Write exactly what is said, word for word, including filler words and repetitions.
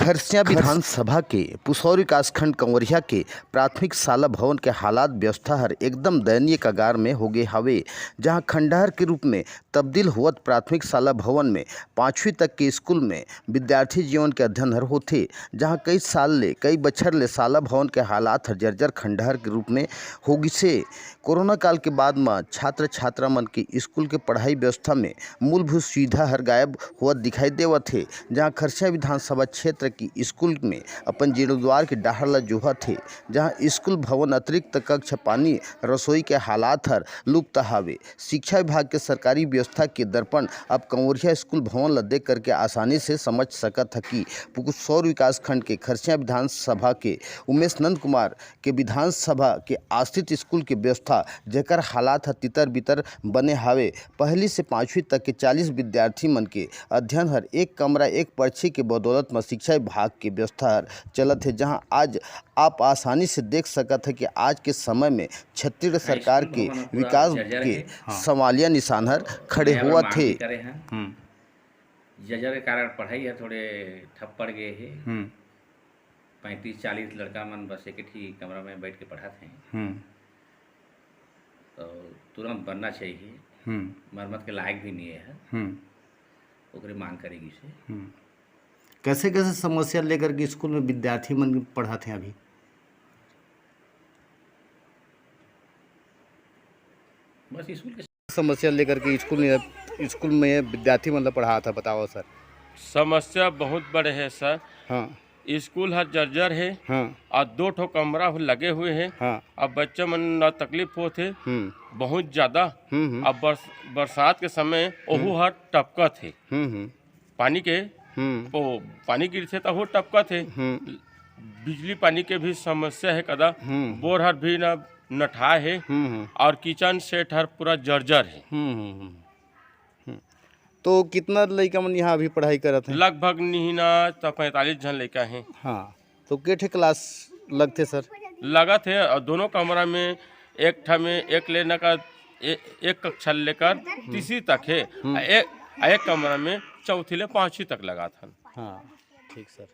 खरसिया विधानसभा के पुसौर विकासखंड कंवरिया के प्राथमिक शाला भवन के हालात व्यवस्था हर एकदम दयनीय कगार में होगे हवे, जहां खंडहर के रूप में तब्दील होवत प्राथमिक शाला भवन में पाँचवीं तक के स्कूल में विद्यार्थी जीवन के अध्ययन हर होथे, जहां कई साल ले, कई बछर ले शाला भवन के हालात हर जर्जर खंडहर के रूप में होगिसे। कोरोना काल के बाद म छात्र छात्रा मन के स्कूल के पढ़ाई व्यवस्था में मूलभूत सुविधा हर गायब होवत दिखाई देवत हे, जहां खरसिया विधानसभा क्षेत्र की स्कूल में अपन जीर्णोद्वार के डहर ला जोहत हे, जहां स्कूल भवन, अतिरिक्त कक्ष, पानी, रसोई के हालात हर लुप्त हावे। शिक्षा विभाग के सरकारी व्यवस्था के दर्पण अब कंवरिया स्कूल भवन ला देख करके आसानी से समझ सकत ह कि पुसौर विकासखंड के खरसिया विधानसभा के उमेश नंद कुमार के विधानसभा के आश्रित स्कूल के व्यवस्था, जेकर हालात ह तितर बितर बने हावे। पहली से पाँचवीं तक के चालीस विद्यार्थी मन के अध्ययन हर एक कमरा एक पर्ची के बदौलत म शिक्षा विभाग के व्यवस्था हर चलत हे, जहां आज आप आसानी से देख सकत ह कि आज के समय में छत्तीसगढ़ सरकार के विकास के सवालिया निशान हर खड़े होवत हे। जर्जर के कारण पढ़ाई ह थोड़े ठप पड़ गए हे। पैंतीस चालीस लड़का मन बस एक ही कमरा में बैठ के पढ़त हैं। तो तुरंत बनना चाहिए। मरम्मत के लायक भी नहीं है। ओकरे मांग करेगी से। कैसे कैसे समस्या लेकर के स्कूल में विद्यार्थी मन पढ़त हैं अभी? बस स्कूल के समस्या लेकर के स्कूल में, स्कूल में विद्यार्थी मन ला पढ़ात हे, बताओ सर। समस्या बहुत बड़े है सर। हाँ। स्कूल हर जर्जर है। हाँ। और दो ठो कमरा हु-, लगे हुए हैं। हाँ। अब बच्चे मन ला तकलीफ होत है हम्म। बहुत ज्यादा। हम्म, हम्म। अब बरस-, बरसात के समय ओहू हम्म। हर टपकत है। हम्म, हम्म। पानी के, हम्म। ओ, पानी गिरथे त ओहू टपकत है। हम्म। बिजली पानी के भी समस्या है कदा। हम्म। बोर हर भी ना नठा है। हम्म, हम्म। और किचन सेट हर पूरा जर्जर है। हम्म, हम्म, हम्म। हम्म। तो कितना लइका मन यहाँ अभी पढ़ाई करत हैं? लगभग निहिना त पैंतालीस झन लइका हैं। हाँ, तो के ठे क्लास लगथे सर? लगत है, और दोनों कमरा में एक ठा में एक लेना का ए-, एक कक्षा लेकर तीसरी तक है। हम्म। आ एक, आ एक कमरा में चौथी ले पाँचवीं तक लगात हन। हाँ, ठीक सर।